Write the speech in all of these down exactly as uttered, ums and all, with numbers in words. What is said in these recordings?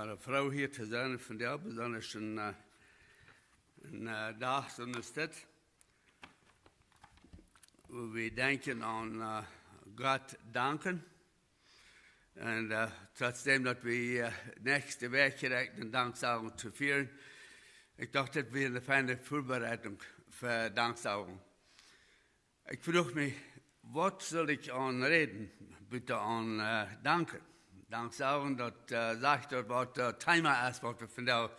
Wada froh hia to sennen vondoag, besonda een, äh, een, äh, Dach soo aus dit, wua wie denkjen aun, äh, Gott danken. Un, äh, trotzdäm daut wie, äh, näakjste Wäakj hia eene Danksagung to fieren, ekj docht, daut wia eene feine Väabereidunk fa Danksagung. Ekj fruach mie, waut saul ekj aun räden, buta aun, äh, danken. Danksagung, daut, äh, sajcht daut, waut daut Thema es, waut wie vondoag,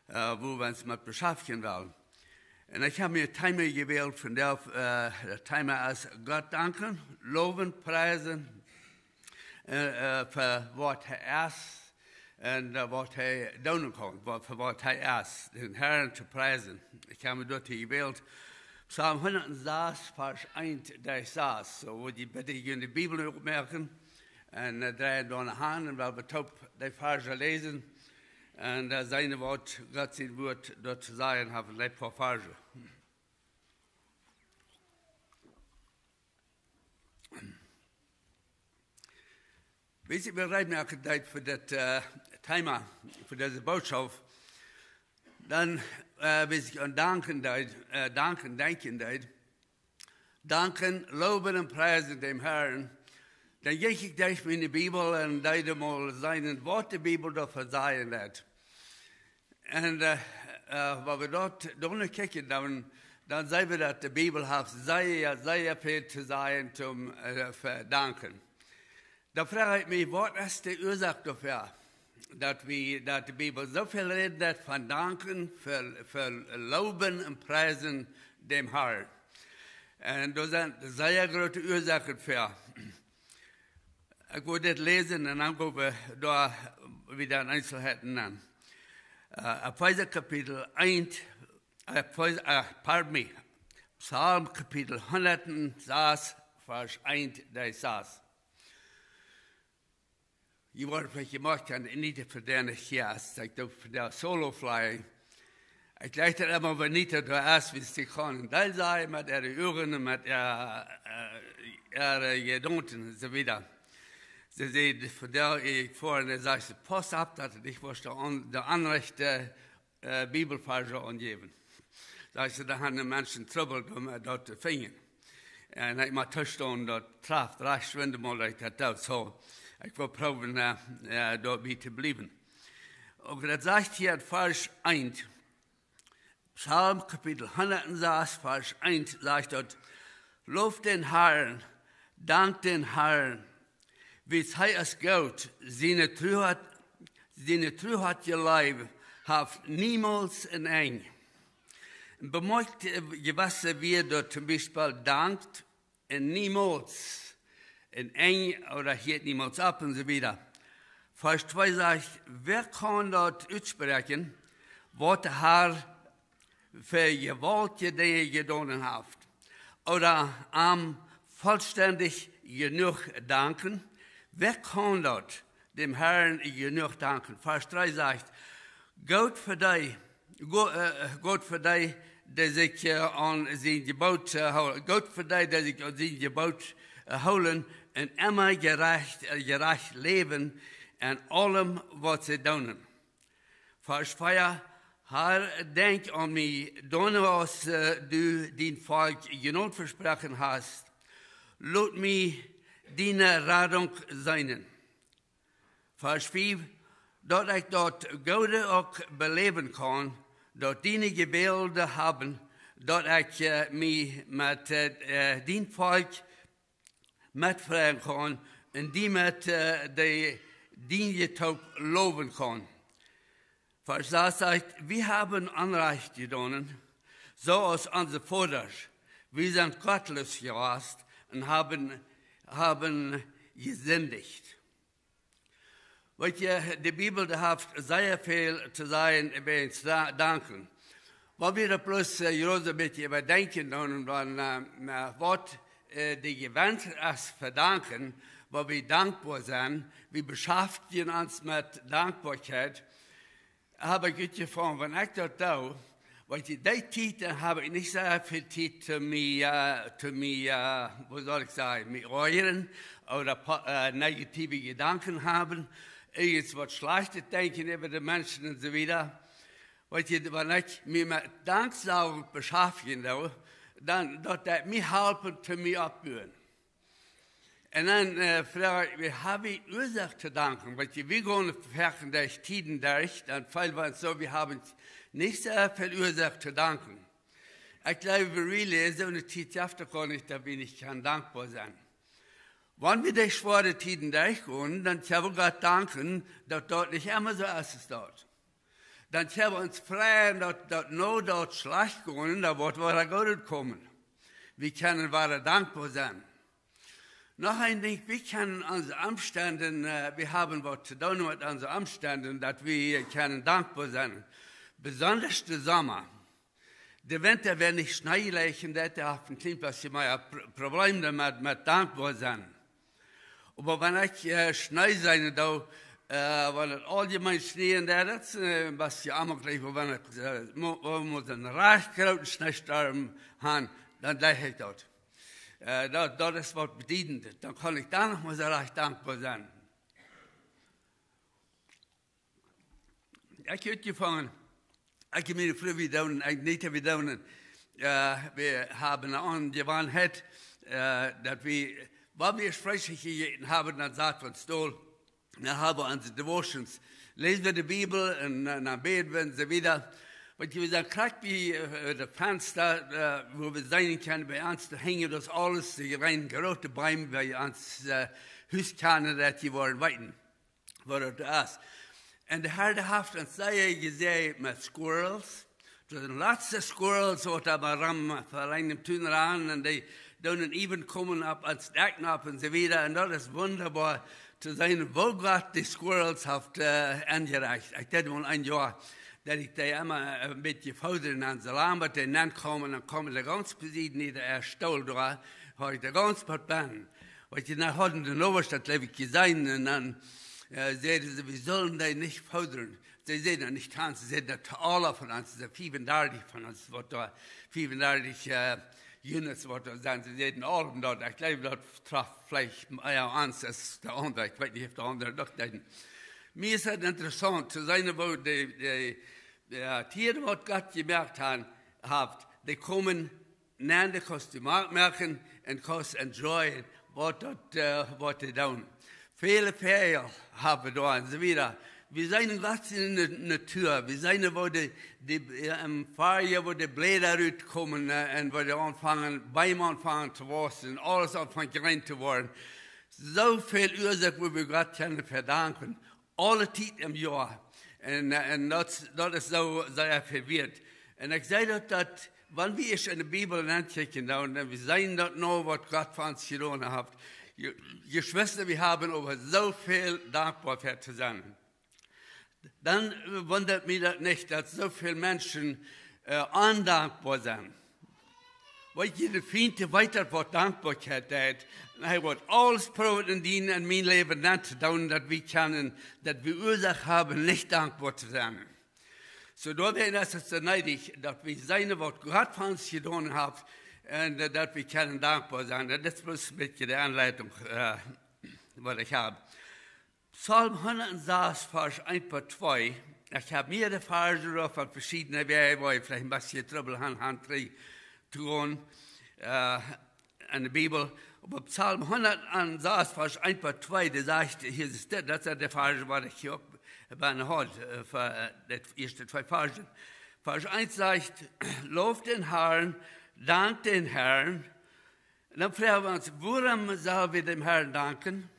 äh, wua wie ons met beschäftjen wellen. Un ekj hab mie een Thema jewält vondoag, äh, daut Thema es Gott danken, lowen, priesen, äh, äh, fa waut hee es un, äh, waut hee doonen kaun, waut, fa waut hee es, dän Herrn to priesen. Ekj hab mie doa jewält Psalm hundat sas, Varsch eent bat sas. Soo, wudd jie bitte june Bibel oppmoaken un, äh, dreien doa han un wie woaren toop dee Varsch läsen un, äh, seenen, waut Gott sien Wort doa to sajen haft, dee poa Varsch. Wan ekj mie reed moaken deed fa dit, äh, Thema, fa dise Botschaft, dan, äh, wan ekj aun danken deed, äh, danken denkjen deed, danken, lowen un priesen däm Herrn, dan jinkj ekj derch miene Bibel un deed mol seenen, waut de Bibel doavon sajen deit. Un, äh, äh, wan wie doa, doa no kjikjen, dan, dan seenen wie, daut de Bibel haft sea, sea väl to sajen toom, äh, fa danken. Dan froag ekj mie, waut es de Uasoak doafäa, daut wie, daut de Bibel soo väl rät von danken, fa, fa lowen un priesen däm Herrn? Un doa sent sea groote Uasoaken fa. Ekj well dit läsen un dan go wie doa wieda en Eenselheiten aun. Äh, Efeesa Kapitel eent, äh, Efeesa, äh, pardon me, Psalm Kapitel hundat sas, Varsch eent bat sas. Jie woaren veleicht jemoakt han, Anita vondoag nich hia es, ekj doo vondoag solo flying. Ekj jleich daut emma, wan Anita doa es, wiels see kaun een Deel sajen met äare Uagen un met äare, äh, äare Jedanken un soo wieda. See säd vondoag, ekj foa, un dan säd see, pass opp, daut du nich woascht de aun-, de onrajchte äh, Bibelvarsch aunjäwen. Sajcht see, doa haben de Menschen Trubbel, om, äh, daut to finjen. Un ekj mott toostonen, daut traft rajcht schwind mol, daut ekj daut doo. Soo, ekj well proowen, äh, äh, doabie to bliewen. Oba daut sajcht hia en Varsch eent, Psalm Kapitel hundat sas, Varsch eent, sajcht daut: Loft dän Herrn, dankt dän Herrn, wiels hee es goot, siene Truheit, siene Truheit, jie Leew, haft niemols een Enj. Un bemoakjt, äh, jewesse Wieed, daut toom Biespel dankt un niemols een Enj ooda hieet niemols opp un soo wieda. Varsch twee sajcht: Wäa kaun daut utspräakjen, waut de Herr fa jewaultje Dinja jedonen haft, ooda am vollstendich jenuach danken? Wäa kaun daut, däm Herrn jenuach danken? Varsch dree sajcht: Goot fa dee, go-, äh, goot fa dee, dee sikj, äh, aun sien Jeboot, äh, hoolen. Goot fa dee, dee sikj aun sien Jeboot, äh, hoolen un emma jerajcht, äh, jerajcht läwen en aulem, waut see doonen. Varsch vea: Herr, denkj aun mie, dan aus, äh, du dien Volkj Jnod vesproaken hast. Lot mie diene Radunk seenen. Varsch fief: Daut ekj daut Goode uk beläwen kaun, daut diene Jewälde haben, daut ekj, äh, mie met, äh, äh, dien Volkj metfreien kaun un die met, äh, dee, diene toop lowen kaun. Varsch sas sajcht: Wie haben Onrajcht jedonen, soo aus onse Vodasch. Wie sent gottloos jewast un haben, haben jesindicht. Weetst, de Bibel, dee haft sea väl to sajen äwa dankjen. Wan wie doa bloos, äh, jrod een bät äwa denkjen, dan, dan, äh, na, waut, äh, de Jewensch es fa danken, wua wie dankboa sent, wie beschäftjen ons met Dankboakjeit, hab ekj goot jefungen, wan ekj daut doo, wiels dee Tiet, dan hab ekj nich sea väl Tiet to mie, äh, to mie, äh, woo saul ekj sajen, mie oajren ooda po-, äh, negative Jedanken haben. irjent waut Schlajchtet denkjen äwa de Menschen un soo wieda. Weetst, wan ekj mie met Danksagung beschaftjen doo, dan daut deit mie halpen, to mie oppbuen. Un dan, äh, froag ekj, wie haben Uasoak to danken? Weetst, wie gonen foaken derch Tieden derch, dan feelen wie ons soo, wie haben nich soo väl Uasoak to danken. Ekj jleew, really, soone Tiet jeft et goanich, daut wie nich kjennen dankboa sennen. Wan wie derch schwoare Tieden derchgonen, dan kjenn wie Gott danken, daut daut nich emma soo es aus daut. Dan kjenn wie ons freien, daut, daut no daut schlajcht gonen, daut woat wada goot komen. Wie kjennen wada dankboa sennen. Noch een Dinkj, wie kjennen onse Omstend, äh, wie haben waut to doonen met onse Omstend, daut wie kjennen dankboa sennen. Besonda de Somma. De Winta, wan nich Schnee jlikjen deit, dee haft een kjlien bät mea Pro-, Probleme doamet, met dankboa sennen. Oba wan ekj, äh, Schnee seenen doo, äh, wan et auljemeen schnieen deit, daut es, äh, waut je emma kjricht, oba wan et, äh, mo-, wan wie een rajcht grooten Schneestorm haben, dan denkj ekj daut. Äh, daut, daut es waut bediedent. Dan kaun ekj doa noch mol soo rajcht dankboa sennen. Ekj hab aunjefongen, ekj un miene Fru, wie doonen, ekj nich, wie doonen, äh, wie haben eene Aunjewanheit, äh, daut wie, wan wie Fleesch jejäten haben, dan saten wie ons dol, dan haben wie onse Devotions. Läsen wie de Bibel un, äh, dan bäden wie un soo wieda. Weetst, wie sent krakjt bie, äh, daut Fensta, äh, wua wie seenen kjennen, bie ons to henjen, daut aules, dee rein groote Beem, bie ons, äh, Hus kjennen, daut dee woaren weeten, waut daut es. Un de Herr haft ons sea jesäajent met squirrels. Doa sent latste squirrels, waut doa mau rom, äh, veleicht em Tun rannen, un dee doonen even komen opp ons Dakj nopp un soo wieda. Un daut es wundaboa to seenen, woo Gott de squirrels haft, äh, aunjerecht. Ekj deed mol een Joa, daut ekj dee emma, äh, een bät foodren un soo lang, bat dee nenkomen, dan komen dee gaunz besied nich de Stool doa, haud ekj dee gaunz bat bennen. Weetst, dan hauden de Nobasch daut, jleew ekj, jeseenen un dan, äh, säden see, wie sellen dee nich foodren. See säden nich gaunz, see säden daut to aule von ons, soo fiefundartich von ons, waut doa, fiefundartich, äh, Units, waut doa sent, see säden aule daut. Ekj jleew, daut trof veleicht mea ons aus de aundre. Ekj weet nich, auf de aundre daut deeden. Mie es daut interessaunt to seenen, woo dee, dee, dee Tieren, waut Gott jemoakt haft, haft, dee komen nenn, dee kaust du moaken un kaust enjoyen, waut daut, äh, waut dee doonen. Väle Väajel haben wie doa un soo wieda. Wie seenen Gott siene Natua. Wie seenen, woo dee, dee, äh, em Farjoa, woo de Bläda rutkomen, äh, un woo dee aunfangen, Beem aunfangen to wausen, aules aunfangt jreen to woaren. Soo väl Uasoak, woo wie Gott kjennen vedanken. Aule Tiet em Joa. Un, äh, un daut, daut es soo, soo väl wieet. Un ekj säd daut, daut, wan wie ieescht enne Bibel nenkjikjen, dan, dan wie seenen daut nu, waut Gott fa ons jedonen haft. Je-, Jeschwista, wie haben äwa soo väl dankboa fa to sennen. Dan, äh, wundat mie daut nich, daut soo väl Menschen, äh, ondankboa sent. Weetst, de Fient, dee weet daut, waut Dankboakjeit deit. Un hee woat aules proowen en dien un mien Läwen nenn to doonen, daut wie kjennen, daut wie Uasoak haben, nich dankboa to sennen. Soo, doawäajen es et soo needich, daut wie seenen, waut Gott fa ons jedonen haft, un, äh, daut wie kjennen dankboa sennen. Daut es bloos een bät de Aunleitunk, äh, waut ekj hab. Psalm hundat sas, Varsch eent bat twee. Ekj hab mea Varzen doa von veschiedne Wäaj, wua ekj veleicht een bät Trubbel han, han trigj to gonen, äh, enne Bibel. Oba Psalm hundat sas, Varsch eent bat twee, dee sajcht, hia es dit, daut es de Varsch, waut ekj hia uk bie haud, äh, fa, äh, de ieeschte twee Varzen. Varsch eent sajcht: "Loft dän Harn, dankt dän Harn." Un dan froag wie ons, wuarom sell wie däm Harn danken?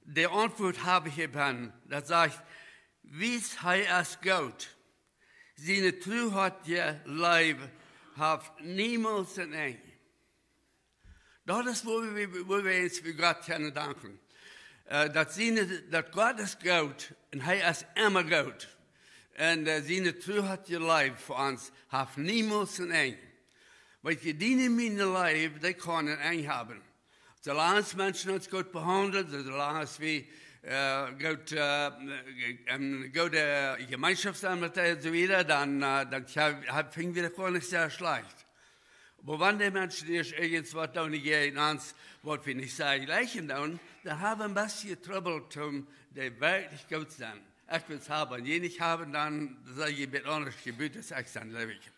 De Auntwuat hab ekj hia bennen. Daut sajcht: "Wiels hee es goot. Siene Truheit, jo, Leew haft niemols een Enj." Daut es, woo wie, woo wie ons fa Gott kjennen danken. Äh, daut siene, daut Gott es goot un hee es emma goot. Un, äh, siene Truheit, jo, Leew fa ons haft niemols een Enj. Weetst, diene, miene Leew, dee kaun een Enj haben. Soo lang aus Menschen ons goot behaundlen, soo lang aus wie, äh, goot, äh, eene goode Jemeenschoft sent met an un soo wieda, dan, äh, dan ha-, ha-, finj wie daut goanich sea schlajcht. Oba wan de Menschen ieescht irjent waut doonen jäajen ons, waut wie nich sea jlikjen doonen, dan hab wie een bät Trubbel, om dee werkjlich goot to sennen. Ekj well haben, jie nich haben, dan sie jie een bät aundasch jebut aus ekj sie, jleew ekj.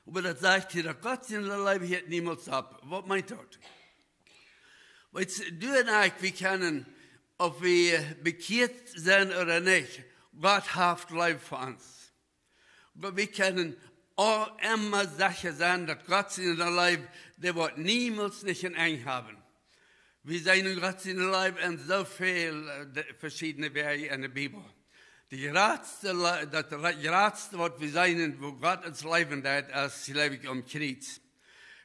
Oba daut sajcht hia, daut Gott siene Leew hieet niemols opp. Waut meent daut? Weetst, du un ekj, wie kjennen, auf wie bekjieet sent ooda nich, Gott haft Leew fa ons. Oba wie kjennen aul emma secha sennen, daut Gott siene Leew, dee woat niemols nich een Enj haben. Wie seenen Gott siene Leew en soo väl, äh, de-, veschiedne Wäaj en de Bibel. De jratste Le-, daut re-, jratste, waut wie seenen, woo Gott ons leewen deed, es, jleew ekj, aum Kjriez.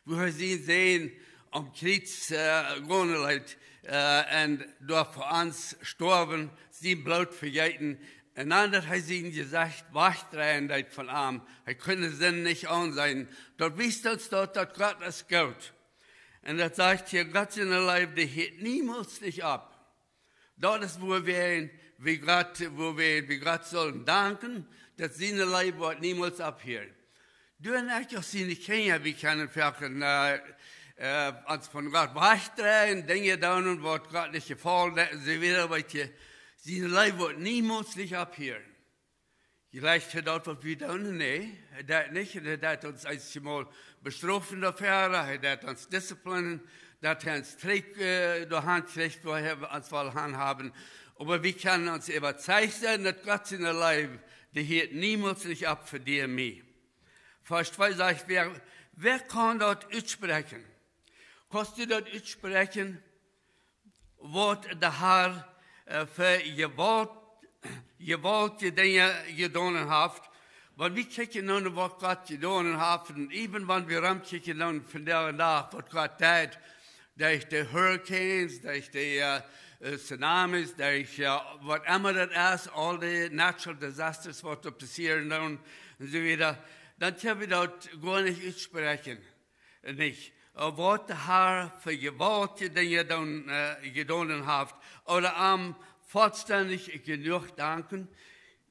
Woo hee sien Sän aum Kjriez, äh, gonen leet, äh, un doa fa ons stoawen, sien Bloot vejeeten, un dan daut hee sien Jesecht wajchdreien deed von am. Hee kunn de Sind nich aunseenen. Daut wiest ons daut, daut Gott es goot. Un daut sajcht hia, Gott siene Leew, dee hieet niemols nich opp. Daut es, woo wie, wie Gott, woo wie, wie Gott sellen danken, daut siene Leew woat niemols opphieren. Du un ekj aus siene Kjinja, wie kjennen foaken, äh, äh, ons von Gott wajchdreien, Dinja doonen, waut Gott nich jefaulen, un soo wieda, weetst, siene Leew woat niemols nich opphieren. Jlikjt hee daut, waut wie doonen? Nä, hee deit nich. Hee deit ons eenjemol bestrofen doafäa, hee deit ons disziplinen, daut hee ons trigj, äh, doahan kjricht, wua hee ons well han haben. Oba wie kjennen ons äwazeicht sennen, daut Gott siene Leew, dee hieet niemols nich opp fa die un mie. Varsch twee sajcht, wäa, wäa kaun daut utspräakjen? Kaust du daut utspräakjen, waut de Herr, äh, fa jewault-, jewaultje Dinja jedonen haft? Wan wie kjikjen no waut Gott jedonen haft, un even wan wie romkjikjen no vondoag dän Dach, waut Gott deit, derch de Hurricanes, derch de, äh, äh, Tsunamis, derch, äh, waut emma daut es, aul de natural disasters, waut doa passieren doonen, un soo wieda, dan kjenn wie daut goanich utspräakjen. Nich, äh, waut de Herr fa jewaultje Dinja dan, äh, jedonen haft, ooda am vollstendich jenuach danken.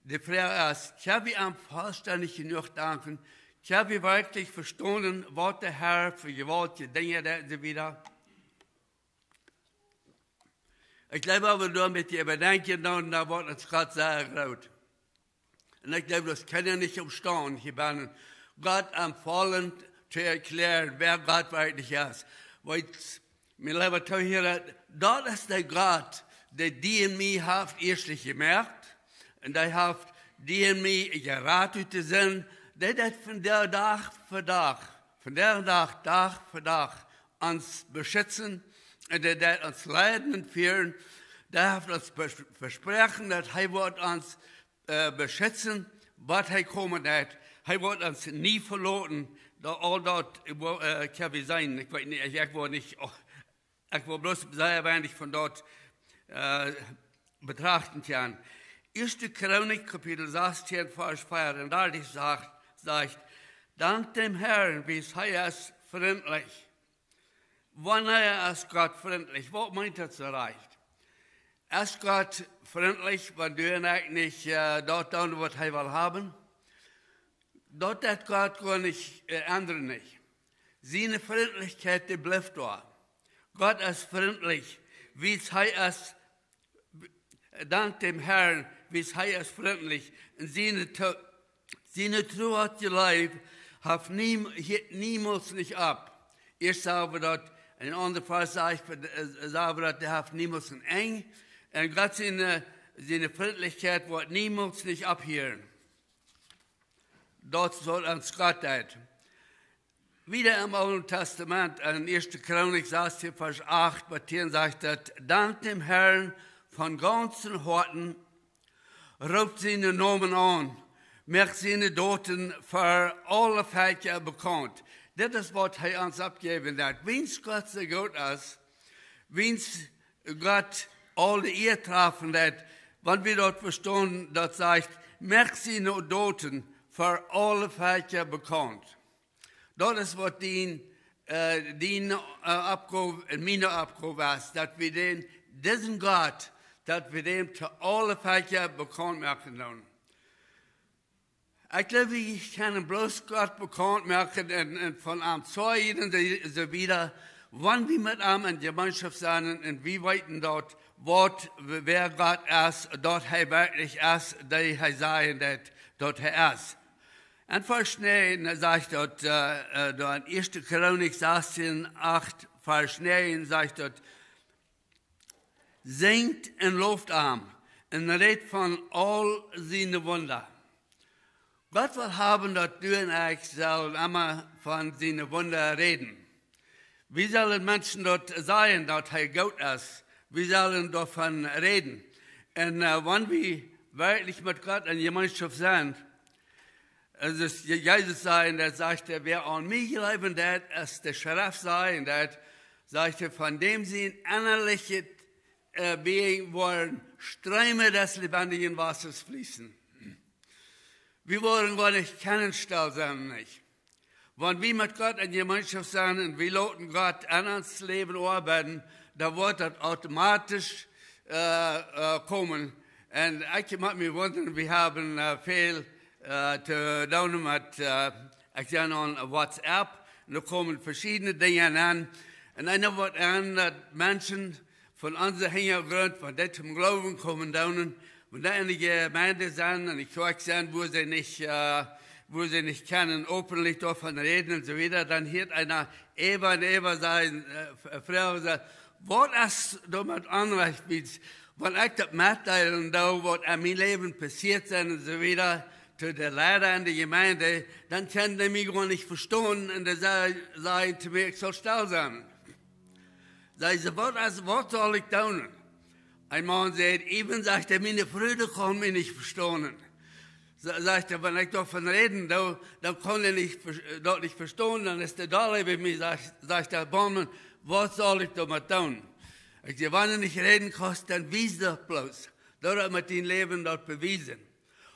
De Froag es, kjenn wie am vollstendich jenuach danken? Kjenn wie werkjlich vestonen, waut de Herr fa jewaultje Dinja deit, un soo wieda? Ekj jleew, wan wie doa een bät äwa denkjen, dan, dan woat ons Gott sea groot. Un ekj jleew, daut kjennen wie nich oppstonen, hia bennen Gott aunfangen to erkjlären, wäa Gott werkjlich es. Weetst, mien leewa Toohiera, daut es de Gott, dee die un mie haft ieeschtlich jemoakt. Un dee haft die un mie jerat ut de Sind. Dee deit vondoag, Dach fa Dach, vondoag, Dach, Dach fa Dach ons beschitzen. Un dee deit ons leiden un fieren. Dee haft ons bes-, vesproaken, daut hee woat ons, äh, beschitzen, waut hee komen deit. Hee woat ons nie veloten. Daut, aul daut, äh, woa-, äh, kjenn wie seenen. Ekj weet nich, ekj, ekj woa nich, oh, ekj woa bloos sea weinich von daut, äh, betrachten kjennen. Ieeschte Chronik, Kapitel sastieen, Varsch veeaundartich sajcht, sajcht, dankt däm Herrn, wiels hee es frintlich. Wanea es Gott frintlich? Waut meent daut soo rajcht? Es Gott frintlich, wan du un ekj nich, äh, daut doonen, waut hee well haben? Daut deit Gott goanich, äh, endren nich. Siene Frintlichkjeit, dee blift doa. Gott es frintlich, wiels hee es, dankt däm Herrn, wiels hee es frintlich. Un siene To-, siene Tru, waut jie leeft, haft nie, hieet niemols nich opp. Ieescht sagen wie daut, een aundra Varsch sajcht, äh, sagen wie daut, dee haft niemols een Enj. Un Gott siene, siene Frintlichkjeit woat niemols nich opphieren. Daut saul ons Gott deit. Wieda em Oolen Tastament, en Ieeschte Chronik sastieen, Varsch acht bat tieen sajcht daut, dankt däm Herrn von gaunzem Hoaten, roopt sienen Nomen aun, moakt siene Doten ver aule Velkja bekaunt. Dit es, waut hee ons oppjäwen deit. Wiels Gott soo goot es, wiels Gott aule Ea trafen deit, wan wie daut vestonen, daut sajcht, moakt siene Doten ver aule Velkja bekaunt. Daut es, waut dien, äh, dien, äh, Oppgow un miene Oppgow es, daut wie dän, disen Gott, daut wie dän to aule Velkja bekaunt moaken doonen. Ekj jleew, wie kjennen bloos Gott bekaunt moaken un, un von am zeijen un soo, soo wieda, wan wie met am en Jemeenschoft sent un, un wie weeten daut, waut, wäa Gott es, daut hee werkjlich es, dee hee sajen deit, daut hee es. En Varsch näajen sajcht daut, äh, äh, doa en Ieeschte Chronik sastieen acht, Varsch näajen sajcht daut: "Sinjt un loft am un rät von aul siene Wunda." Gott well haben, daut du un ekj sellen emma von siene Wunda räden. Wie sellen Menschen daut sajen, daut hee goot es. Wie sellen doavon räden. Un, äh, wan wie werkjlich met Gott en Jemeenschoft sent, aulsoo, Je-, Jesus säd, un hee sajcht: "Wäa aun mie jleewen deit, aus de Schreft sajcht, un daut," sajcht hee, "von däm sien ennalichet, äh, Being woaren Streeme des lebendigen Wassers fließen." Wie woaren goanich kjennen stell sennen, nich? Wan wie met Gott en Jemeenschoft sent un wie loten Gott en ons Läwen oabeiden, dan woat daut automatisch, äh, äh, komen. Un ekj mott mie wundren, wie haben, äh, väl, äh, to doonen met, äh, ekj sie aun WhatsApp, un doa komen veschiedne Dinja aun. Un eena woat aun, daut Menschen von onse Hinjagrunt, wan dee toom Gloowen komen doonen, wan dee en de Jemeent sent, en de Kjoakj sent, wua see nich, äh, wua see nich kjennen openlich doavon räden un soo wieda, dan hieet eena äwa un äwa sajen, äh, F-, Froagen, sajen: "Waut es doamet aunrajcht, wiels wan ekj daut metdeelen doo, waut en mien Läwen passieet sent un soo wieda, to de Leida en de Jemeent, dan kjennen dee mie goanich vestonen un dee sa-, sajen to mie, ekj saul stell sennen." Säd see: "Waut es, waut saul ekj doonen?" Een Maun säd: "Even," sajcht hee, "miene Fru kaun mie nich vestonen." Sa-, sajcht hee: "Wan ekj doavon räden doo, dan kaun see nich ve-, daut nich vestonen, dan es dee doll äwa mie," sajcht, sajcht hee, "Baumen, waut saul ekj doamet doonen?" Ekj säd: "Wan du nich räden kaust, dan wies daut bloos. Doo daut met dien Läwen daut bewiesen."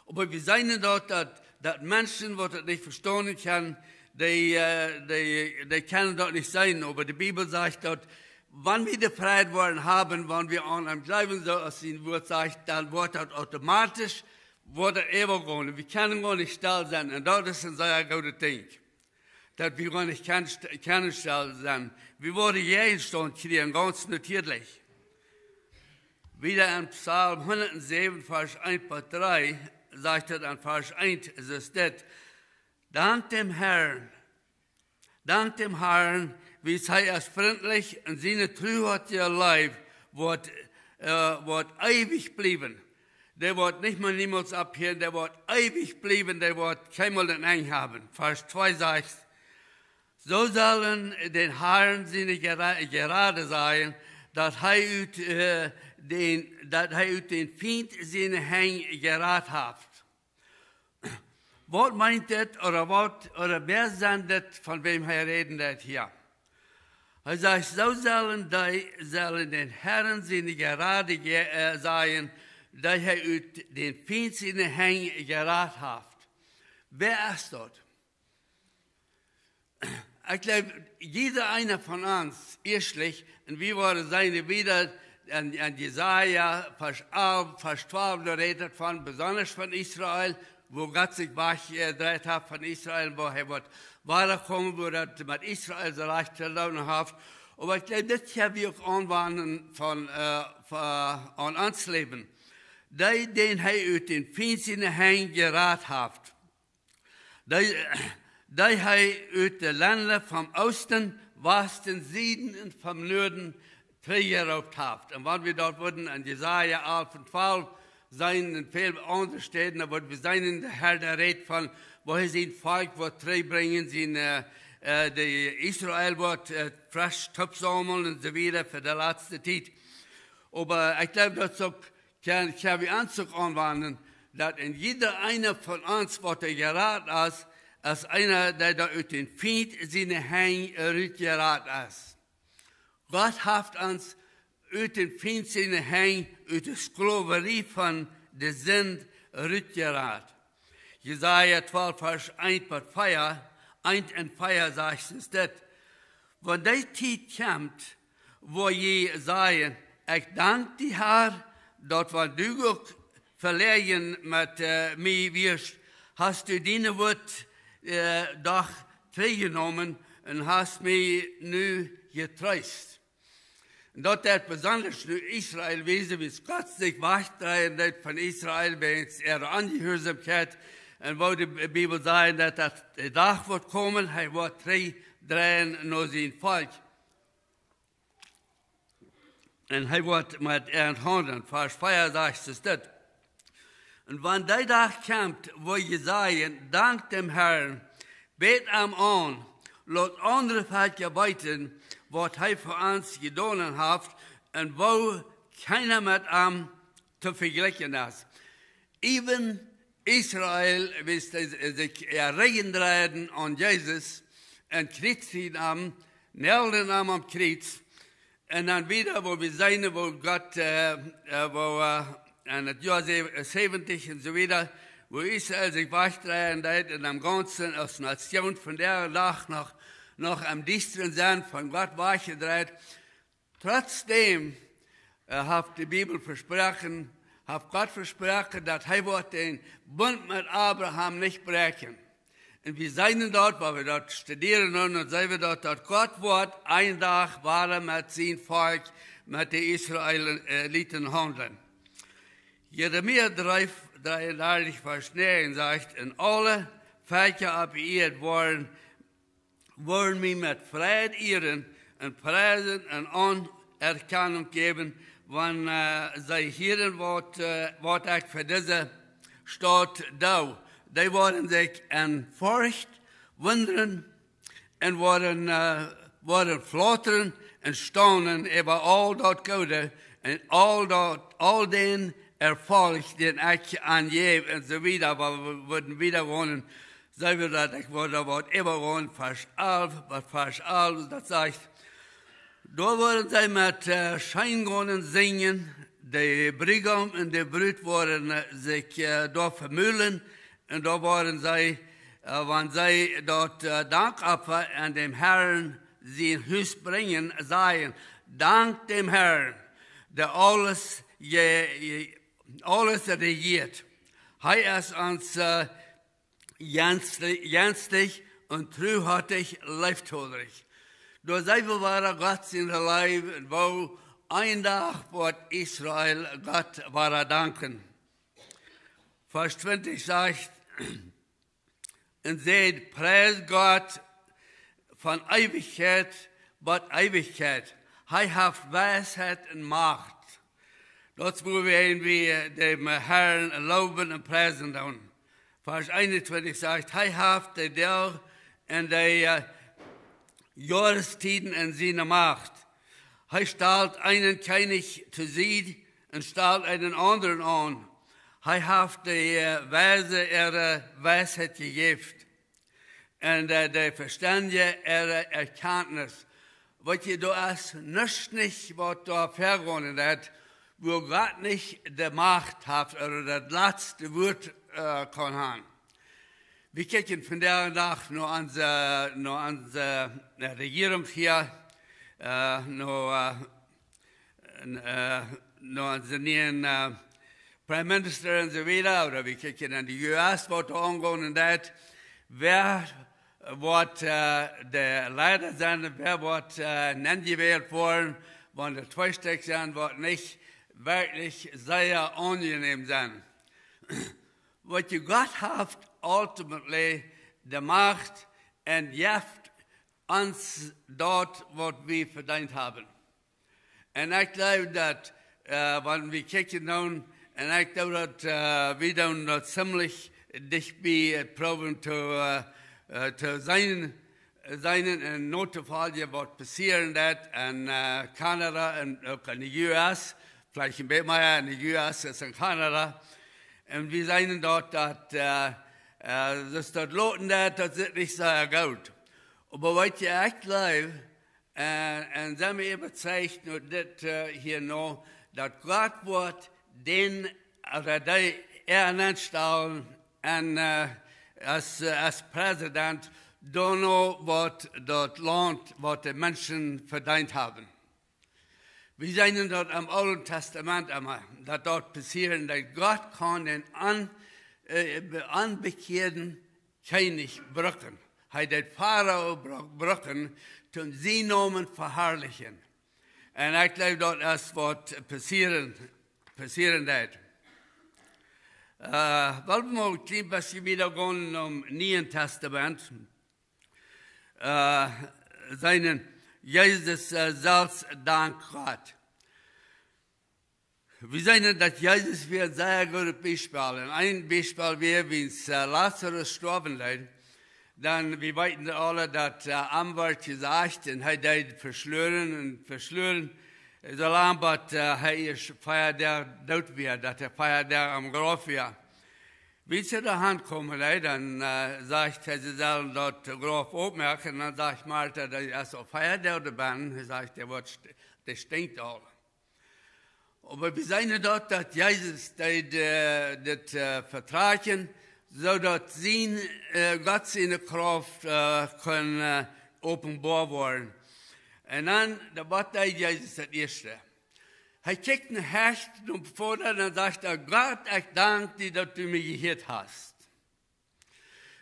Oba wie seenen daut, daut, daut Menschen, waut daut nich vestonen kjennen, dee, äh, dee, dee kjennen daut nich seenen. Oba de Bibel sajcht daut, wan wie de Freid woaren haben, wan wie aun am jleewen, soo aus sien Wort sajcht, dan woat daut automatisch, woat daut äwagonen. Wie kjennen goanich stell sennen. Un daut es een sea goodet Dinkj. Daut wie goanich kjennen st-, kjennen stell sennen. Wie woaren Jäajenstaunt kjrieen, gaunz natieedlich. Wieda en Psalm hundatsäwen, Varsch eent bat dree, sajcht et en Varsch eent, es es dit: "Dankt däm Harn, dankt däm Harn, wiels hee es frintlich un siene Tru haft hee leef, woat, äh, woat eewich bliewen." Dee woat nich mea niemols oppheeren, dee woat eewich bliewen, dee woat kjeenmol een Enj haben. Varsch twee sajcht: "Soo sellen dän Harn siene Jera-, Jerade sajen, daut hee ut, äh, dän, daut hee ut dän Fient siene Henj jerat haft." Waut meent dit, ooda waut, ooda wäa sent dit, von wäm hee räden deit hia? Hee sajcht: "Soo sellen dee, sellen dän Harn siene Jerade je-, äh, sajen, dee hee ut dän Fient siene Henj jerat haft." Wäa es daut? Ekj jleew, jieda eena von ons, ieeschtlich, un wie woaren seenen wieda en, en Jesaja, Varsch alf, Varsch twalf, doa rät et von, besonda von Israel, wua Gott sikj wajchjedreit haft von Israel, wua hee woat wada komen, wua daut met Israel soo rajcht to doonen haft. Oba ekj jleew, dit ha wie uk aunwenjen von, äh, von, aun ons Läwen. Dee, dän hee ut dän Fient siene Henj jerat haft. Dee, dee hee ut de Lenda vom Oosten, Wasten, Sieden un vom Nuaden trigjjeroopt haft. Un wan wie daut wudden en Jesaja alf un twalf seenen, en väl aundre Städen, dan wudd wie seenen, de Har, dee rät von, woo hee sien Volkj woat trigjbrinjen, sien, äh, äh, de Israel woat, äh, fresch toopsaumlen un soo wieda fa de latste Tiet. Oba ekj jleew, daut es uk kjenn, kjenn wie ons uk aunwenjen, daut en jieda eena von ons, waut doa jerat es, es eena, dee doa ut dän Fient siene Henj rutjerat es. Gott haft ons ut dän Fient siene Henj, ut de Sklowarie von de Sind rutjerat. Jesaja twalf, Varsch eent bat vea, eent un vea sajcht ons dit: "Wan dee Tiet kjemt, woa jie sajen: Ekj dank die, Har, daut wan du uk veläajen met, äh, mie wieescht, Hast du diene Wort, äh, doch trigjjenomen un hast mie nu jetreest. Daut deit besondasch nu Israel wiesen, wiels Gott sikj wajchdreien deed von Israel wäajen äare Onjehuarsaumkjeit. Un woo de Bibel sajcht, daut, daut de Dach woat komen, hee woat trigjdreien no sien Volkj. Un hee woat met an haundlen. Varsch vea sajcht et dit: Un wan dee Dach kjemt, woo jie sajen: Dankt däm Harn, bät am aun, lot aundre Velkja weeten, waut hee fa ons jedonen haft, un woo kjeena met am to vejlikjen es. Äwen Israel, wiels dee sikj äa Rigjen dreiden aun Jesus un kjriezijen am, nailden am aum Kjriez. Un dan wieda, woo wie seenen, woo Gott, äh, äh, woo, äh, en daut Joa säw-, äh, säwentich un soo wieda, woo Israel sikj wajchdreien deed un aum gaunzen aus Nation von dän Dach noch, noch aum diestren sent, von Gott wajchjedreit. Trotzdäm, äh, haft de Bibel vesproaken, haft Gott vesproaken, daut hee woat dän Bunt met Abraham nich bräakjen. Un wie seenen daut, wan wie daut studieren, dan, dan seenen wie daut, daut Gott woat een Dach wada met sien Volkj, met de Israeliten haundlen. Jeremia dree, dreeundartich, Varsch näajen sajcht: Un aule Velkja opp de Ieed woaren, woaren mie met Freid ieren un priesen un Aunerkjanunk jäwen, wan, äh, see hieren, waut, äh, waut ekj fa dise Staut doo. Dee woaren sikj en Forcht wundren un woaren, äh, woaren flautren un staunen äwa aul daut Goode un aul daut, aul dän Erfolg, dän ekj an jäw, un soo wieda. Wan wie wudden wieda gonen, seenen wie daut, ekj wudd doa waut äwagonen, Varsch alf, waut Varsch alf, daut sajcht: Doa woaren see met, äh, Scheengonen sinjen, de Briegaum un de Brut woaren, äh, sikj, äh, doa vemulen, un doa woaren see, äh, wan see daut, äh, Dankopfa aun däm Harn sien Hus brinjen, sajen: Dankt däm Harn, dee aules je-, je-, aules rejieet. Hee es ons, äh, jenstlich, jenstlich un truhartich leeftodich. Doa seenen wie wada Gott siene Leew un woo een Dach woat Israel Gott wada danken. Varsch twintich sajcht: Un säd: Priest Gott von Eewichkjeit bat Eewichkjeit. Hee haft Weisheit un Macht. Daut es, woo wie, wie däm Harn lowen un priesen doonen. Varsch eenuntwintich sajcht: Hee haft de Doag un de, äh, Joarestieden en siene Macht. Hee stalt eenen Kjennich to Sied un stalt eenen aundren aun. Hee haft de, äh, Weise äare Weisheit jejäft un, äh, de Vestendje äare Erkjantnis. Weet jie, doa es nuscht nich, waut doa väagonen deit, wua Gott nich de Macht haft ooda daut latste Wuat, äh, kaun haben. Wie kjikjen vondoag dän Dach no onse, no onse, äh, Rejierunk hia, äh, no, äh, un, äh, no onse nieen, äh, Prime Minister un soo wieda, ooda wie kjikjen aun de U S, waut doa aungonen deit, wäa woat, äh, de Leida sennen, wäa woat, äh, nenjewält woaren, wan doa twee Stekj sent, woat nich werkjlich sea aunjenäm sennen. Weet jie, Gott haft ultimately de Macht un jeft ons daut, waut wie vedeent haben. Un ekj jleew daut, äh, wan wie kjikjen doonen, un ekj jleew daut, äh, wie doonen daut ziemlich dicht bie, äh, proowen to, äh, äh, to seenen, seenen un notofoljen, waut passieren deit en, äh, Kanada un uk en de U S, veleicht een bät mea en de U S aus en Kanada. Un wie seenen daut, daut, äh, äh, daut daut loten deit, daut es nich soo goot. Oba weet jie, ekj jleew, äh, un sie mie äwazeicht no dit, äh, hia no, daut Gott woat dän, ooda dee äa nenstalen un, äh, aus, äh, aus President, doano waut daut Launt, waut de Menschen vedeent haben. Wie seenen daut em Oolen Tastament emma, daut daut passieren, daut Gott kaun dän an-, äh, be- onbekjeaden Kjennich brucken. Hee deed Farao bru- brucken, toom sienen Nomen veharlichen. Un ekj jleew, daut es waut passieren, passieren deed. Äh, well wie mol een kjlien bät wieda gonen em Nieen Tastament. Äh, seenen Jesus, äh, selfst dankt Gott. Wie seenen, daut Jesus wia een sea goodet Biespel. Un een Biespel wia, wiels, äh, Lazarus stoawen deed, dan, wie weeten aule, daut, äh, am wort jesajcht, un hee deed veschluren un veschluren, soo lang, bat, äh, hee ieescht vea Doag doot wia, daut hee vea Doag aum Grauf wia. Wiels see doa aunkomen, hee, dan, äh, sajcht hee, see sellen daut Grauf opmoaken. Un dan sajcht Marta, daut es aul vea Doag doa bennen. Hee sajcht, dee wort st- dee stinkjt aul. Oba wie seenen daut, daut Jesus deed, äh, dit, äh, vetrakjen, soo daut sien, äh, Gott siene Krauft, äh, kunn, äh, openboa woaren. Un dan, daut, waut deed Jesus daut ieeschte? Hee kjikjt no Hecht, no Voda, un dan sajcht hee: "Gott, ekj dank die, daut du mie jehieet hast."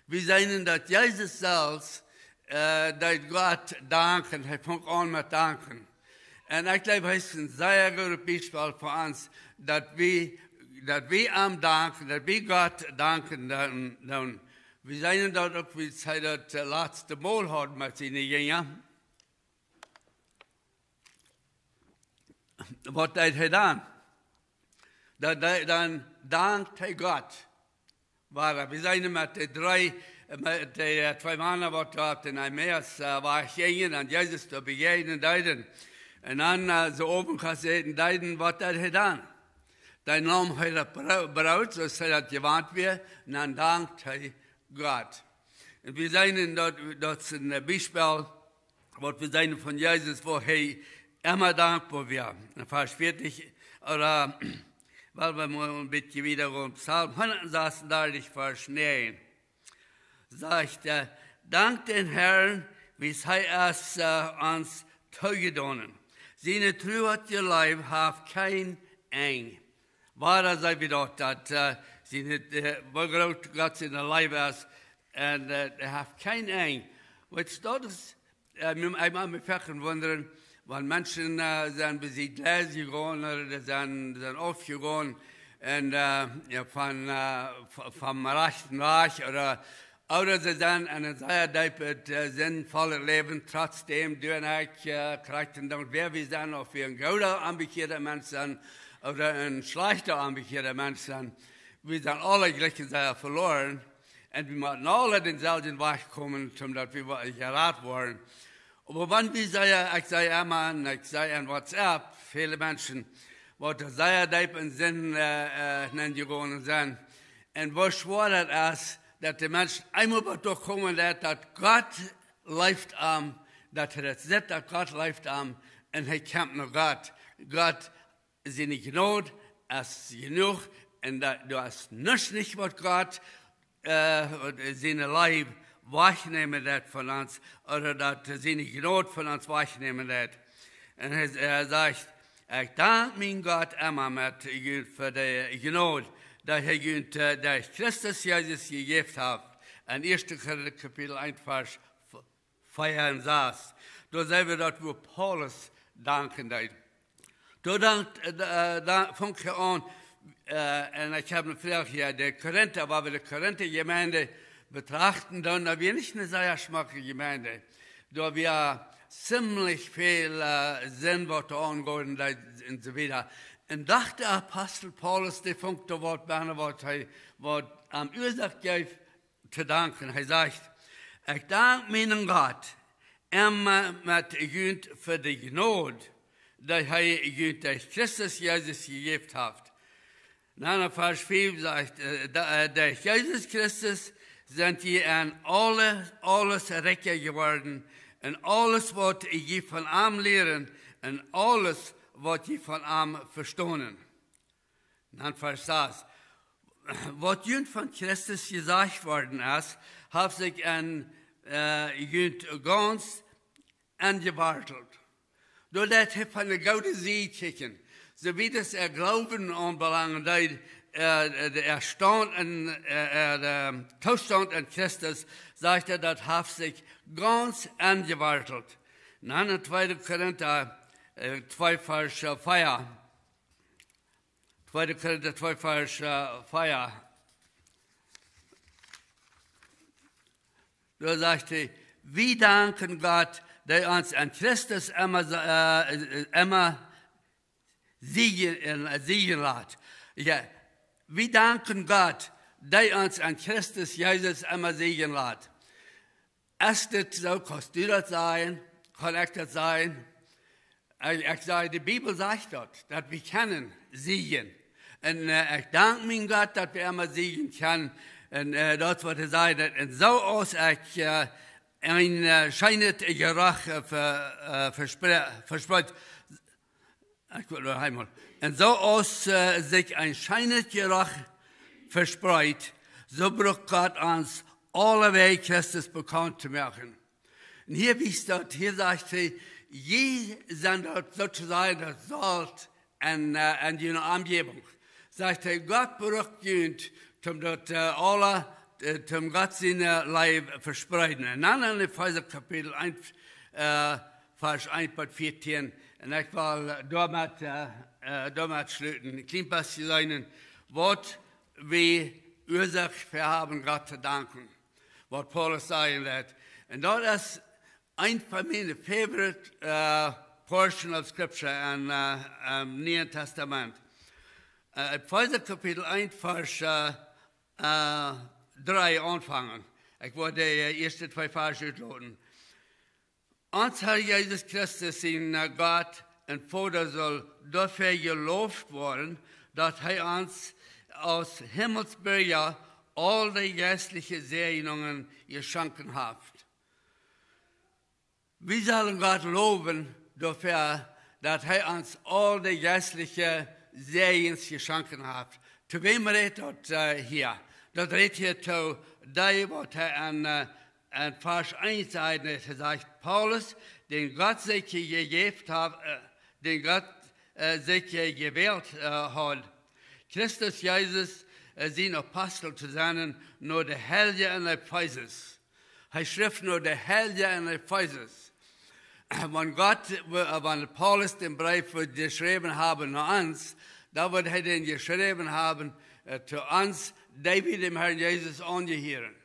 Wie seenen, daut Jesus selfst, äh, deed Gott danken. Hee funk aun met danken. Un ekj jleew, hee es een sea goodet Biespel fa ons, daut wie, daut wie am danken, daut wie Gott danken doonen. Wie seenen daut uk, wiels hee daut, äh, latste Mol haud met siene Jinja. Waut deed hee dan? Dan, dan, dan dankt hee Gott. Wada, wie seenen met de dree, met de, äh, twee Mana, waut doa opp dän Emmaus, äh, Wajch jinjen, aun Jesus doa bejäajnen deeden. Un dan, äh, see Owentkost äten deeden, waut deed hee dan? Dan neem hee daut Bro- Broot, soo aus hee daut jewant wia, un dan dankt hee Gott. Un wie seenen daut, daut es een, äh, Biespel, waut wie seenen von Jesus, woo hee emma dankboa wia. En Varsch vieetich, ooda, well wie mol een bät wieda gonen, Psalm hundatsasundartich, Varsch näajen, sajcht hee: "Dankt dän Herrn, wiels hee es, äh, ons toojedonen. Siene Tru, waut hee leeft, haft kjeen Enj." Wada see wie daut, daut, äh, siene, äh, woo groot Gott siene Leew es, un, äh, hee haft kjeen Enj. Weetst, daut es, äh, mie, ekj mach mie foaken wundren, wan Menschen, äh, sent bie sikj läs jegonen, ooda dee sent, sent aufjegonen, un, äh, jo, von, äh, v-, vom rajchten Wajch, ooda, ooda see sent en een sea deepet, äh, sinvollet Läwen, trotzdäm, du un ekj, äh, krakjt endoont, wäa wie sent, auf wie een gooda, onbekjeada Mensch sent, ooda een schlajchta, onbekjeada Mensch sent. Wie sent aule jlikj sea veloaren. Un wie motten aule dänselwjen Wajch komen, toom daut wie wa- jerat woaren. Oba wan wie sajen, ekj saj emma, un ekj saj en WhatsApp, väle Menschen, waut doa sea deep en Sind, äh, äh, nenjegonen sent. Un woo schwoa daut es, daut de Mensch eemol bat doa komen, daut, daut Gott leeft am, daut hee daut sitt, daut Gott leeft am, un hee kjemt no Gott. Gott siene Jnod es jenuach, un daut, doa es nuscht nich, waut Gott, äh, waut siene Leew wajchnämen deit von ons, ooda daut siene Jnod von ons wajchnämen deit. Un hee, hee sajcht: "Ekj dank mienen Gott emma met junt fa de Jnod, dee hee junt, äh, derch Christus Jesus jejäft haft." En Ieeschte Korinta Kapitel eent, Varsch vea un sas. Doa seenen wie daut, woo Paulus danken deed. Doa dankt, äh, äh, doa funk hee aun, äh, un ekj hab eene Froag hia, de Korinta, wan wie de Korinta Jemeent betrachten, dan, daut wia nich eene sea schmocke Jemeent. Doa wia ziemlich väl, äh, Sind, waut doa aunjegonen deed, un soo wieda. Un docht de Apostel Paulus, dee funk doa waut bennen, waut hee, waut am Uasoak jeef, to danken. Hee sajcht: "Ekj dank mienen Gott emma met junt fa de Jnod, dee hee junt derch Christus Jesus jejäft haft." Dan en Varsch fief sajcht, äh, da, äh: "Derch Jesus Christus sent jie en aule-, aules rikja jeworden, en aules, waut jie von am lieren, en aules, waut jie von am vestonen." Dan Varsch sas: "Waut junt von Christus jesajcht worden es, haft sikj en, äh, junt gaunz enjewartelt." Doa deed hee von de goode Sied kjikjen. Soo wiet aus äa Gloowen aunbelangen deed, äh, de Erstaunt en, äh, äh, de Toostaunt en Christus, sajcht hee, daut haft sikj gaunz enjewartelt. Un dan en tweede Korinta, äh, twee Varsch, äh, vea. Tweede Korinta twee Varsch, äh, vea. Doa sajcht hee: "Wie danken Gott, dee ons en Christus emma, äh, emma siegen, äh, siegen lat." Jo, "wie danken Gott, dee ons en Christus Jesus emma siegen lat." Es dit soo, kaust du daut sajen? Kaun ekj daut sajen? Ekj, ekj saj, de Bibel sajcht daut, daut wie kjennen siegen. Un, äh, ekj dank mien Gott, daut wie emma siegen kjennen. Un, äh, daut waut hee säd, daut, un soo aus ekj, äh, een, äh, scheenet Jeroch, äh, ve-, äh, vespre-, vespreet. Ekj well noch eemol. Un soo aus, äh, sikj een scheenet Jeroch vespreet, soo brukt Gott ons aulewäajen Christus bekaunt to moaken. Un hia wiest daut, hia sajcht hee, jie sent daut soo to sajen daut Solt en, äh, en june Omjäwunk. Sajcht hee, Gott brukt junt, om daut, äh, aule, äh, om Gott siene Leew vespreeden. Un dan en Efeesa Kapitel eent, äh, Varsch eent bat vieetieen. Un ekj well, äh, doamet, äh, äh, doamet schluten. Een kjlien bät seenen, waut wie Uasoak fa haben, Gott to danken. Waut Paulus sajen deed. Un daut es een von miene favorite, äh, portion of scripture en, äh, em Nieen Tastament. Äh, Efeesa Kapitel eent, Varsch, äh, äh, dree aunfangen. Ekj woa de, äh, ieeschte twee Varsch utloten. Ons Herr Jesus Christus, sien, äh, Gott un Voda saul doafäa jelowt woaren, daut hee ons aus Himmelsbirja aul de jeistelje Säajnungen jeschonken haft. Wie sellen Gott lowen doafäa, daut hee ons aul de jeistelje Säajnungen jeschonken haft. To wäm rät daut, äh, hia? Daut rät hia to dee, waut hee en, äh, en Varsch eent säd, hee sajcht, Paulus, dän Gott sikj jejäft haft, äh, dän Gott, äh, sikj jewält, äh, haud, Christus Jesus, äh, sien Apostel to sennen, no de Heilje en Efesus. Hee schreef no de Heilje en Efesus. Wan Gott, äh, wan Paulus dän Breef wudd jeschräwen haben no ons, dan wudd hee dän jeschräwen haben, äh, to ons, dee wie däm Herrn Jesus aunjehieren.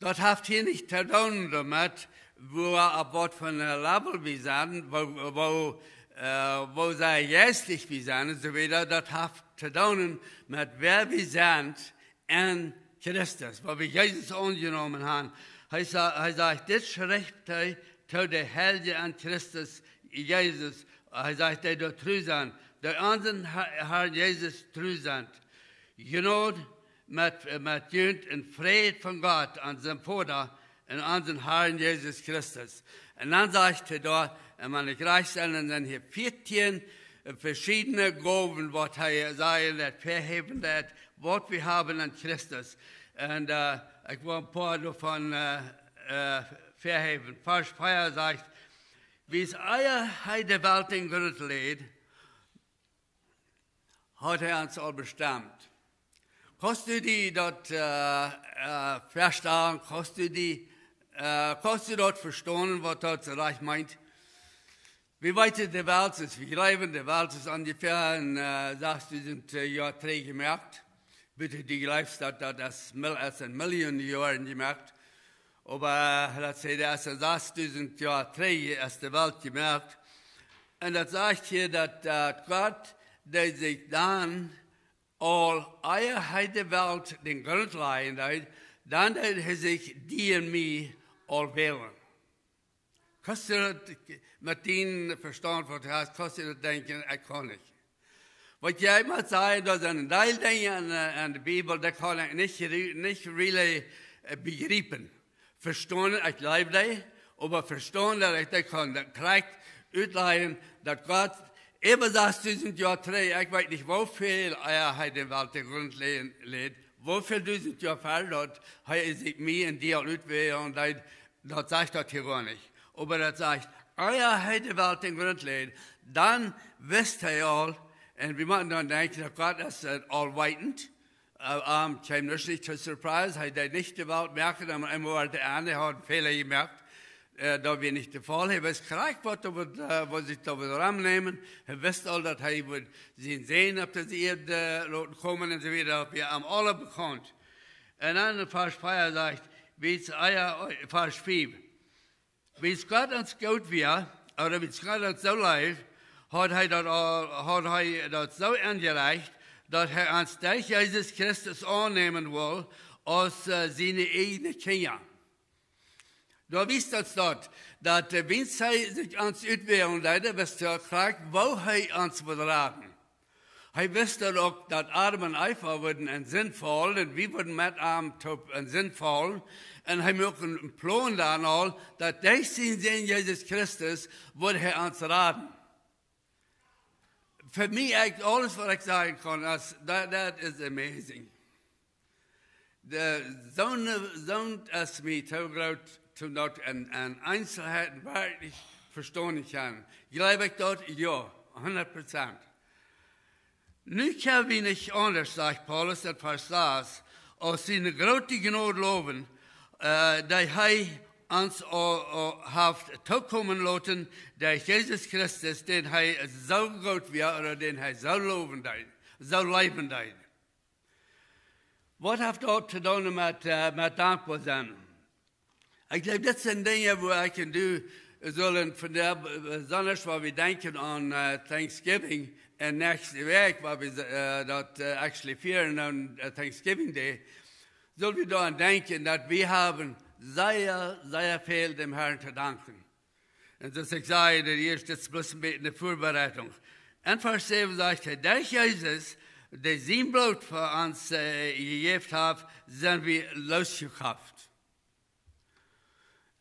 Daut haft hia nich to doonen doamet, woo, opp waut fa een Level wie sent, woo, woo, äh, woo sea jeistlich wie sent un soo wieda. Daut haft to doonen met wäa wie sent en Christus, woo wie Jesus aunjenomen haben. Hee sa-, hee sajcht, dit schrift hee to de Heilje en Christus Jesus. Hee sajcht, dee doa tru sent, dee aun onsen Har-, Harn Jesus tru sent. Jnod met, met junt un Fräd von Gott, onsen Voda, un onsen Harn Jesus Christus. Un dan sajcht hee doa, un wan ekj rajcht sie, dan sent hia vieetieen, äh, veschiedne Gowen, waut hee sajen deed, väahäwen deed, waut wie haben en Christus. Un, äh, ekj well een poa doavon, äh, äh, väahäwen. Varsch vea sajcht, wiels ea hee de Welt em Grunt läd, haud hee ons aul bestemt. Kaust du die daut, äh, äh, vestalen? Kaust du die, äh, kaust du daut vestonen, waut daut soo rajcht meent? Wie weeten, de Welt es, wie jleewen, de Welt es onjefäa en, äh, sasdusent, äh, Joa trigj jemoakt. Bitte, du jleefst daut, daut es mea aus een Million Joaren jemoakt. Oba, äh, lot ons sajen, daut es sasdusent Joa trigj es de Welt jemoakt. Un daut sajcht hia, daut, daut Gott, dee sikj dan aul, ea hee de Welt dän Grunt lajen deed, dan deed hee sikj die un mie aul wälen. Kaust du daut met dien Vestaunt, waut du hast, kaust du daut denkjen? Ekj kaun nich. Waut jie mott sajen, doa sent een Deel Dinja en, äh, en de Bibel, dee kaun ekj nich re-, nich really, äh, bejriepen. Vestonen, ekj jleew dee, oba vestonen, daut ekj dee kaun, daut krakjt utlajen, daut Gott äwa sasdusent Joa trigj, ekj weet nich, woo väl, äh, hee de Welt em Grunt lä-, läd, woo väl dusent Joa ver daut, hee sikj mie un die aul utwälen deed, daut sajcht daut hia goanich. Oba daut sajcht, ea hee de Welt em Grunt läd, dan wist hee aul, Un wie motten dan denkjen, daut Gott es, äh, allweetend. Äh, am kjeem nuscht nich to surprise. Hee deed nich de Welt moaken, dan emma wort de Enj, hee haud Fäla jemoakt. Äh, daut wia nich de Faul. Hee wist krakjt, waut doa wudd, äh, waut sikj doa wudd romnämen. Hee wist aul, daut hee wudd sienen Sän opp dise Ieed, äh, loten komen un soo wieda. Daut wia am aula bekaunt. Un dan en Varsch vea sajcht, wiels, ah jo, Varsch fief. Wiels Gott ons goot wia, ooda wiels Gott ons soo leeft, haud hee daut aul, haud hee daut soo enjerecht, daut hee ons derch Jesus Christus aunnämen wull aus, äh, siene ieejne Kjinja. Doa wiest ons daut, daut, äh, wiels hee sikj ons utwälen deed, wist hee krakjt, woo hee ons wudd raden. Hee wist daut uk, daut Adam un Eva wudden en Sind faulen, un wie wudden met am toop en Sind faulen. Un hee muak eenen Plon dan aul, daut derch sienen Sän Jesus Christus wudd hee ons raden. Fa mie, ekj, aules waut ekj sajen kaun, es, that, that is amazing. De, soone, soont es mie too groot, toom daut en, en Eenselheiten werkjlich vestonen kjennen. Jleew ekj daut? Jo, hundat Prozent. Nu kjenn wie nich aundasch, sajcht Paulus en Varsch sas, aus siene groote Jnod lowen, äh, dee hee ons aul, aul haft tookomen loten, derch Jesus Christus, dän hee soo goot wia, ooda dän hee soo lowen deed, soo leewen deed. Waut haft daut to doonen met, äh, met dankboa sennen? Ekj jleew, dit sent Dinja, wua ekj un du sellen vondoag, besonda wan wie denkjen aun, äh, Thanksgiving un näakjste Wäakj, wua wie, äh, daut, äh, actually fieren aun, äh, Thanksgiving Day, sell wie doaraun denkjen, daut wie haben sea, sea väl däm Herrn to danken. Un soo aus ekj säd, de ieeschte, dit es bloos een bät eene Väabereitunk. En Varsch säwen sajcht hee, derch Jesus, dee sien Bloot fa ons, äh, jejäft haft, sent wie loosjekoft.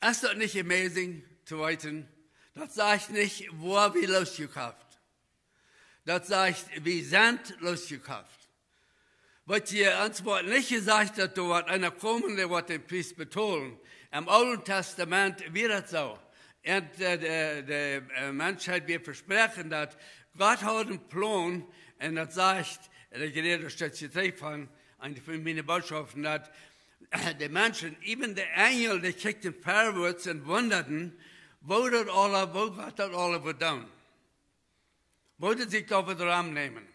Es daut nich amazing to weeten? Daut sajcht nich, woo wie loosjekoft. Daut sajcht, wie sent loosjekoft. Waut hia ons woat nich jesajcht, daut doa woat eena komen, dee woat dän Pries betolen. Em Oolen Tastament wia daut soo. Un, äh, de, de, äh, Menschheit wia vesproaken, daut Gott haud eenen Plon, un daut sajcht, un ekj räd een Stekj trigj von, eene von miene Bootschoften, daut, äh, de Menschen, even de Enjel, dee kjikjten verwoats un wundaden, woo daut aula, woo Gott daut aula wudd doonen. Woo daut sikj doa wudd romnämen.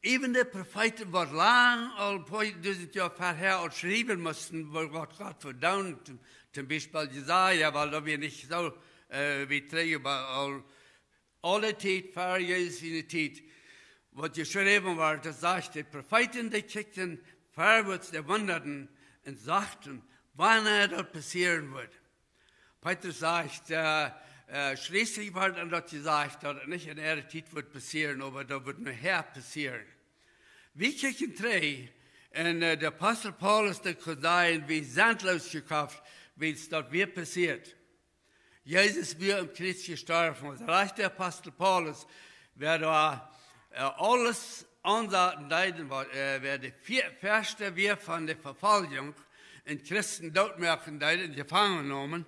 Even de Profeeten, waut lang aul poa dusent Joa verhäa aul schriewen musten, woo, waut Gott wudd doonen, toom, toom Biespel Jesaja, wiels daut wia nich soo, äh, wiet trigj, oba aul, aule Tiet, ver Jesus siene Tiet, waut jeschräwen wort, daut sajcht, de Profeeten, dee kjikjten verwoats, dee wundaden un sochten, wanea daut passieren wudd. Petrus sajcht, äh, äh, schlieslich wort ons daut jesajcht, daut et nich en äare Tiet wudd passieren, oba daut wudd nohäa passieren. Wie kjikjen trigj, un, äh, de Apostel Paulus, dee kunn sajen, wie sent loosjekoft, wiels daut wia passieet. Jesus wia aum Kjriez jestorwen. Aus rajcht de Apostel Paulus, wäa doa, äh, aules aunsaten deed, waut, äh, wäa de Fia-, Fieeschte wia von de Vefoljunk un Christen dootmoaken deed un jefangen neem,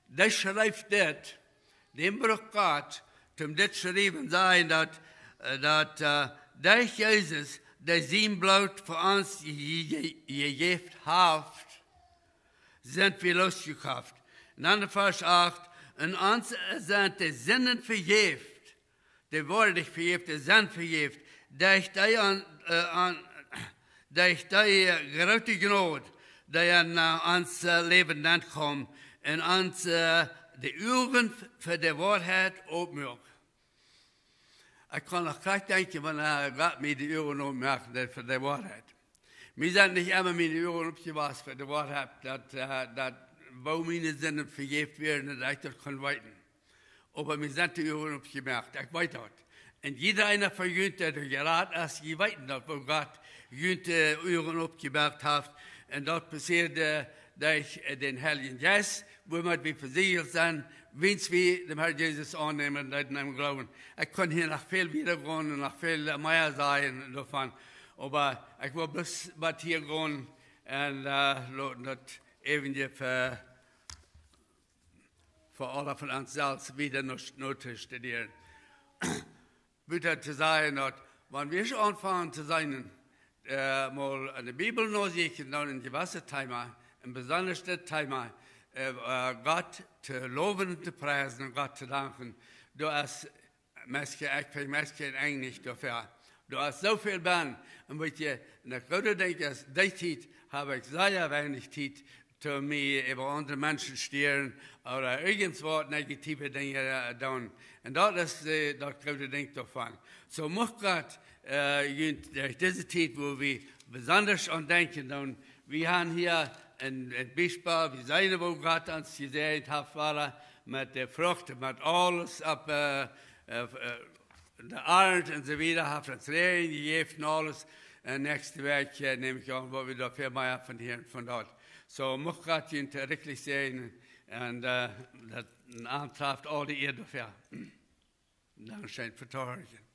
dee schreef dit, däm brukt Gott, toom dit schriewen, sajen daut, äh, daut, äh, derch Jesus, dee sien Bloot fa ons je-, je-, jejäft haft, sent wie loosjekoft. Un dan en Varsch acht, un ons sent de Sinden vejäft, dee woaren nich vejäft, dee sent vejäft, derch dee aun, äh, aun, derch dee, äh, groote Jnod, dee aun, äh, ons, äh, Läwen nenn kjeem, un ons, äh, de Uagen f-, fa de Woarheit opmuak. Ekj kaun noch krakjt denkjen, wan, äh, Gott mie de Uagen opmoaken deed fa de Woarheit. Mie sent nich emma miene Uagen opjewast fa de Woarheit, daut, äh, daut, woo miene Sinden vejäft wieren, daut ekj daut kunn weeten. Oba mie sent de Uagen opjemoakt, ekj weet daut. Un jieda eena von junt, dee doa jerat es, jie weeten daut, woo Gott junt de Uagen opjemoakt haft. Un daut passieed, äh, derch, äh, dän Heiljen Jeist, wuamet wie vesieejelt sent, wiels wie dän Herr Jesus aunnämen, daut em Gloowen. Ekj kunn hia noch väl wieda gonen un noch väl, äh, mea sajen doavon. Oba ekj well bloos waut hia gonen un, äh, loten daut äwent fa, fa aule von ons selfst wieda no, no to studieren. Buta to sajen daut, Wan wie aunfangen to seenen, äh, mol enne Bibel nosieekjen, dan een jewesset Thema, een besondaschet Thema, äh, äh, Gott to lowen un to priesen un Gott to danken, doa es meist, ekj feel meist kjeen Enj nich doafäa. Doa es soo väl benn, un weet jie, un ekj wudd denkjen, aus dee Tiet hab ekj sea weinich Tiet to mie äwa aundre Menschen stieren ooda irjent waut negative Dinja, äh, doonen. Un daut es, äh, daut grote Dinkj doavon. Soo mucht Gott, äh, junt derch dise Tiet, wua wie besondasch aun denkjen doonen, wie haben hia een, een Biespel, wie seenen, woo Gott ons jesäajent haft, wada met de Frucht, met aules opp, äh, äh, äh, de Arnt un soo wieda, haft ons Räajen jejäft un aules. Un näakjste Wäakj, äh, näm ekj aun, woa wie doa väl mea von hieren, von daut. Soo, mucht Gott junt rikjlich säajnen un, äh, daut, un am traft aul de Ea doafäa. Dankscheen fa daut Horchen.